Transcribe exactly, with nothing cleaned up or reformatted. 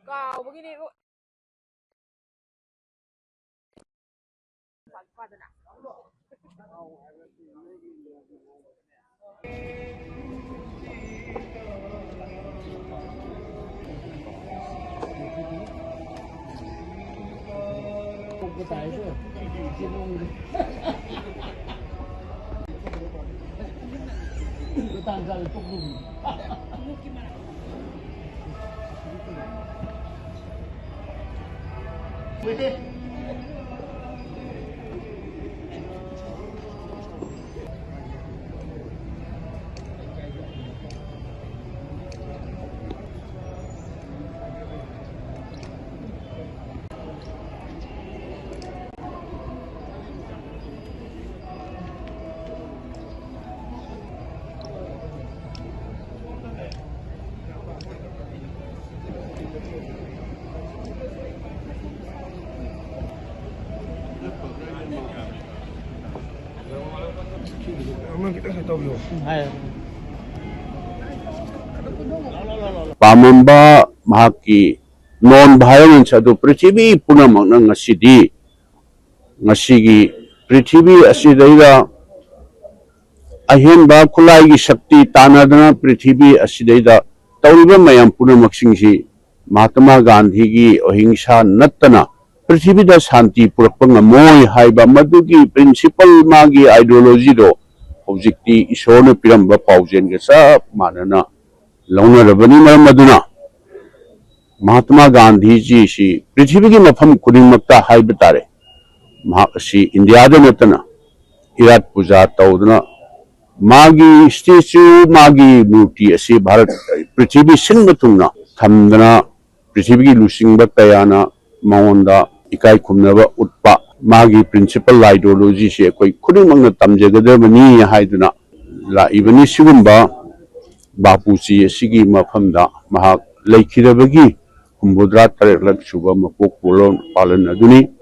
ꯀꯥꯎꯕꯒꯤꯅꯦꯕꯨ꯫ ꯄꯥꯝꯂꯝꯕ ꯃꯍꯥꯛꯀꯤ non violence ꯑꯗꯨ ꯄ꯭ꯔꯤꯊꯤꯕꯤ ꯄꯨꯝꯅꯃꯛꯅ ꯉꯁꯤꯗꯤ, ꯉꯁꯤꯒꯤ ꯄ꯭ꯔꯤꯊꯤꯕꯤ ꯑꯁꯤꯗꯩꯗ ꯑꯍꯦꯟꯕ ꯈꯨꯠꯂꯥꯏꯒꯤ ꯁꯛꯇꯤ ꯇꯥꯟꯅꯗꯅ ꯄ꯭ꯔꯤꯊꯤꯕꯤ ꯑꯁꯤꯗꯩꯗ ꯇꯧꯔꯤꯕ ꯃꯌꯥꯝ ꯄꯨꯝꯅꯃꯛꯁꯤꯡꯁꯤ ꯃꯍꯥꯇꯃꯥ ꯒꯥꯟꯙꯤꯒꯤ ꯑꯍꯤꯡꯁꯥ ꯅꯠꯇꯅ ꯄ꯭ꯔꯤꯊꯤꯕꯤꯗ ꯁꯥꯟꯇꯤ ꯄꯨꯔꯛꯄ ꯉꯝꯃꯣꯏ ꯍꯥꯏꯕ ꯃꯗꯨꯒꯤ principle, ꯃꯥꯒꯤ ideologyꯗꯣ ꯍꯧꯖꯤꯛꯇꯤ ꯏꯁꯣꯔꯅ ꯄꯤꯔꯝꯕ ꯄꯥꯎꯖꯦꯜꯒ ꯆꯞ ꯃꯥꯟꯅꯅ ꯂꯧꯅꯔꯕꯅꯤ꯫ ꯃꯔꯝ ꯑꯗꯨꯅ ꯃꯍꯥꯇꯃꯥ ꯒꯥꯟꯙꯤꯖꯤꯁꯤ ꯄ꯭ꯔꯤꯊꯤꯕꯤꯒꯤ ꯃꯐꯝ ꯈꯨꯗꯤꯡꯃꯛꯇ ꯍꯥꯏꯕ ꯇꯥꯔꯦ, ꯃꯍꯥꯛ ꯑꯁꯤ ꯏꯟꯗꯤꯌꯥꯗ ꯅꯠꯇꯅ ꯏꯔꯥꯠ ꯄꯨꯖꯥ ꯇꯧꯗꯨꯅ ꯃꯥꯒꯤ statue, ꯃꯥꯒꯤ ꯃꯨꯔꯇꯤ ꯑꯁꯤ ꯚꯥꯔꯠ, ꯄ꯭ꯔꯤꯊꯤꯕꯤ ꯁꯤꯟꯕ ꯊꯨꯡꯅ ꯊꯝꯗꯅ ꯄ꯭ꯔꯤꯊꯤꯕꯤꯒꯤ ꯂꯨꯆꯤꯡꯕ ꯀꯌꯥꯅ ꯃꯉꯣꯟꯗ ꯏꯀꯥꯏ ꯈꯨꯝꯅꯕ ꯎꯠꯄ, ꯃꯥꯒꯤ principle ideologyꯁꯤ ꯑꯩꯈꯣꯏ ꯈꯨꯗꯤꯡꯃꯛꯅ ꯇꯝꯖꯒꯗꯕꯅꯤ ꯍꯥꯏꯗꯨꯅ ꯂꯥꯛꯏꯕꯅꯤ꯫ ꯁꯤꯒꯨꯝꯕ ꯕꯥꯄꯨꯖꯤ ꯑꯁꯤꯒꯤ ꯃꯐꯝꯗ ꯃꯍꯥꯛ ꯂꯩꯈꯤꯗꯕꯒꯤ ꯍꯨꯝꯐꯨꯇꯔꯥ ꯇꯔꯦꯠꯂꯛ ꯁꯨꯕ ꯃꯄꯣꯛ ꯄꯣꯂꯣꯟ ꯄꯥꯂꯟ ꯑꯗꯨꯅꯤ꯫